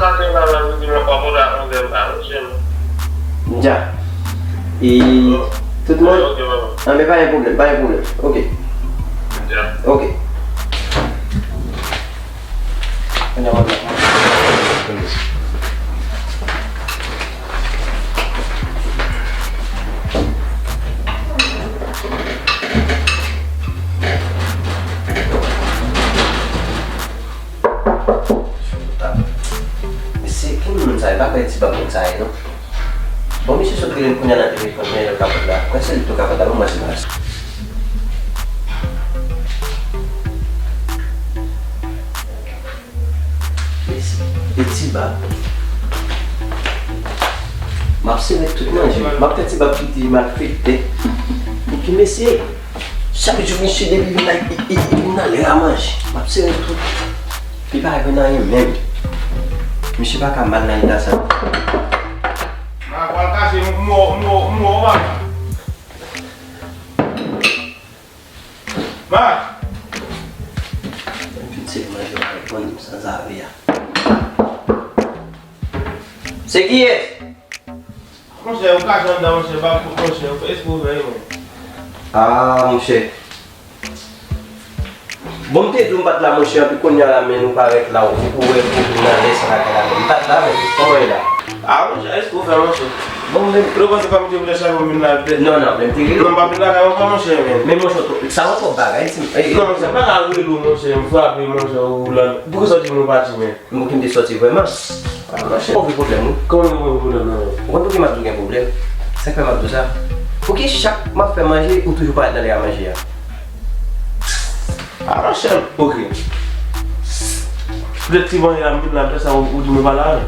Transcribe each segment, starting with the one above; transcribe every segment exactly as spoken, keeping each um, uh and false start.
Katrin la, la, li di mwen pa pote a onzè m pa, non, cheri. Dja. E tout moun? Ok, ok, papa. Anben, pa gen pwoblèm, pa gen pwoblèm. Ok. Dja. Ok. Anben, anben. Mesye, ki moun sa? E pa kwè ti bab nèg sa ye, non. Bon, misye sot rele m kounye a nan telefòn, men lòt kapòt la. Kwè se li tou kapòt la, bon, mwen se pa. Mesye, e ti bab. M ap sere tout manje. M ap fè ti bab kite malfektè. Epi mesye, chak jou misye depi vin la, li, li, li vin nan lè a manje. M ap sere tout. Li pa jwenn anyen menm. Misye pa ka mal nan eta sa. Ma pral kache m, m, m, m, m, papa. Ma! Mwen vin sere manje w ap ban m sanzave a. Se kiyès? Monchè, ou kache anndan, monchè, pa fout, monchè, ou fè espre ouvè, wi, mwen. Ah, monchè. Bon, m te di w m pa t la, monchè, anpi kounye a la, men nou parèt la, ou, ou wè, ou vin nan lè sa lakay la, men m pa t la, men kòman w ye la? Ah, monchè, espre ouvè, monchè. Bon, men ou panse kòm te vle chak jou m vin la, pè? Non, non, men m te rele w. Non, m pa vin lakay ou ankò, monchè, men. Men, monchè, sa yon twòp bagay, ti, eh, eh, non, monchè, m pa ka rele w, monchè, m frape, monchè, ou la. Poukisa w di m ou pati, men? Mwen ki m te sòti vrèman. Ah, monchè. Ou gen pwoblèm, wi. Kòman ou gen pwoblèm nan men? Ou konn poukisa m ap di w gen pwoblèm? Sa k fè m ap di w sa? Pouki chak m ap fè manje, ou toujou parèt nan lè a manje a? Ah, monchè, ok. Poutèt ti manje la, m vin la, apre sa, ou, ou di m ou pa la, non?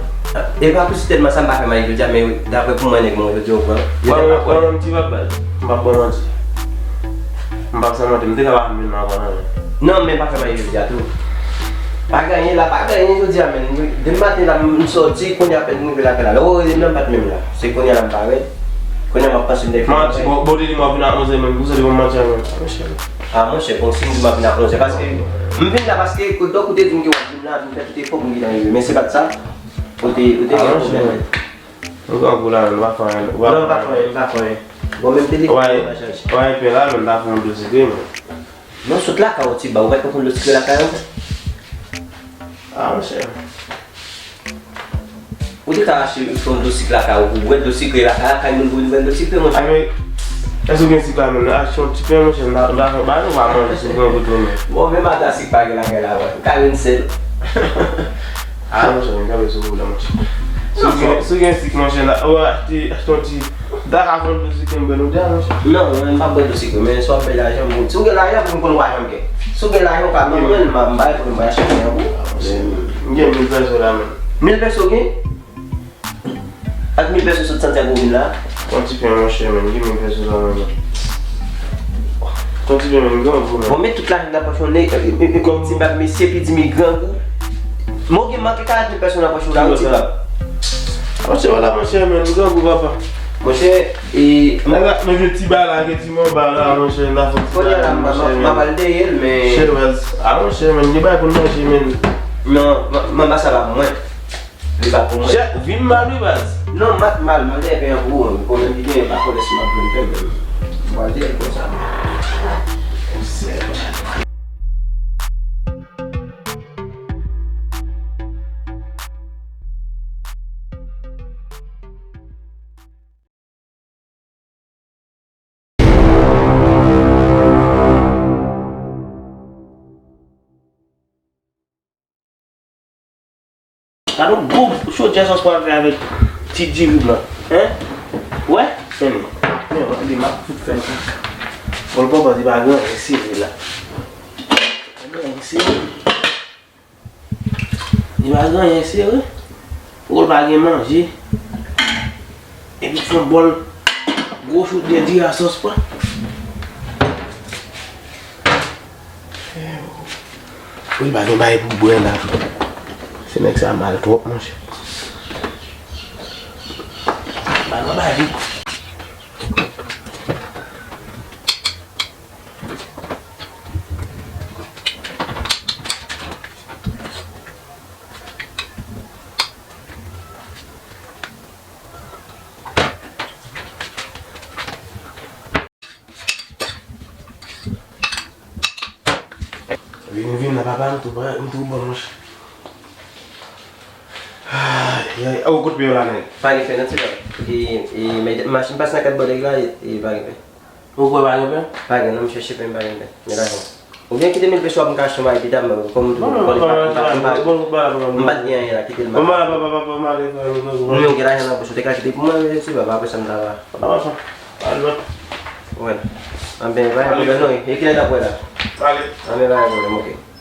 E pa pou si tèlman sa m pa fè manje jodi a, men daprè pou mwen, nèg mwen, jodi a, ou pran. Wè, wè, wè, ti bab, m p ap ba w manti. M p ap sèmante, m te ka pa vin nan avan, non. Non, men pa fè manje jodi a tou. Pa gen anyen la, pa gen anyen jodi a, men. Depi maten la, m sòti, kounye a apèn m rive lakay la. Lè w rele m nan, m pa t menm la. Se kounye a la m parèt. Kounye a m ap panse m te fè. Manti, bon, bon, te di m w ap vin a onzè, men. Pou sa, di m manti a, men. Ah, monchè. Ah, monchè, bon, si m di m ap vin a onzè, paske m vin la, paske, donk, ou te di m ke w ap vin la, m fè tout efò pou m vin arive. Men se pa t sa. Ou te, ou te gen pwoblèm. Ah, monchè. Nou grangou la, nou pa fè anyen. Non, nou pa fè anyen, nou pa fè anyen. Bon, men m te di w pa chache. Wè, pen la, men m ta fè yon dlo sikre, men. Non, sot lakay ou, ti bab, ou pa t konn fè dlo sikre lakay ou? Ah, monchè. Ou te ka achte, fè yon dlo sikre lakay ou, pou bwè dlo sikre lakay, lakay moun pou vin bwè dlo sikre, monchè. Ah, men, èske ou gen sik la menm? Achte yon ti pen, monchè, m ta, m ta fè, ba nou pa manje, sou grangou tou, men. Bon, menm ata sik pa gen lakay la, wè. Ou ka jwenn sèl. Ah, monchè, m kanpe sou ou la, monchè. Si w gen, si w gen sik, monchè, la, ou achte, achte yon ti, ta ka fè yon dlo sikre, m bwè nou de a, monchè. Non, mwen, m pa bwè dlo sikre, men si w ap bay lajan, bon, si w gen lajan, pou m konn ou pa janm gen. Si w gen lajan, ou ka ban mwen, m a, m bay pou m bay achte yon pou. M gen mil peso la, men. Mil peso w gen? Ak mil peso sot Santiago vin la? Yon ti pen, monchè, men, gen mil peso la, men. Yon ti pen, men, grangou, men. Bon, men tout lajan nan pòch ou, nèg, e, e, e, e, ti bab mesye, epi di m grangou. Mwen gen manke karant mil peso nan pòch ou la, wi, ti bab. Monchè, wala, monchè, men, grangou, papa. Monchè, e, men, men, gen ti bagay la, gen ti manba la, monchè, n a fè ti bagay la, monchè, men. Kounye a la, m, m, m ap al dèyè l, men. Chè, baz. Ah, monchè, men, gen bagay pou n manje, men. Non, m, manba sa pa pou mwen. Li Sa pou mwen. Jè, ou vin mal wi baz. Non, m ap mal, m ap dèyè pen an pou ou, men pwoblèm ki genyen, m pa konnen si m ap jwenn pen menm. M pral dèyè l konsa. Gade yon gwo chodyè sòs pral fè avèk ti diri blan. Hein? Wè? Tande. Men, men, men, m ap fout fè l kaka. Bon, l poko di pa gen anyen sere la. Pa gen anyen sere. Li pa gen anyen sere. Poko pa gen manje. Epi fè yon bòl gwo chodyè diri a sòs pwa. Wi, pa gen bagay pou bwè la tou. Se nèg sa mal twòp, monchè. Ba nou bay vit. Vin, vin la, papa, m tou prè, m tou bon, monchè. Ay, ay, oh, kout pye w la, nèg. Pa gen pen, non, ti frè. E, e, men, machin pase nan kat bò nèg la, e, e pa gen pen. Ou kwè pa gen pen? Pa gen, non, m chèche pen, m pa gen pen. Men lajan. Oubyen kite mil peso a pou m ka achte yon bagay pita, men kòm m tou, m pa, m pa, m pa, m pa t gen anyen la, kite l. Bon, ba, ba, ba, ba, ba, m ale, frè, m ale. Non, gen lajan nan pòch ou, te ka kite pou mwen, men se pa, pa apre sa m ta va. Wè. Anben, pa gen pwoblèm, non, e kilè n ap wè la? Ale. Anben, pa gen pwoblèm, oke.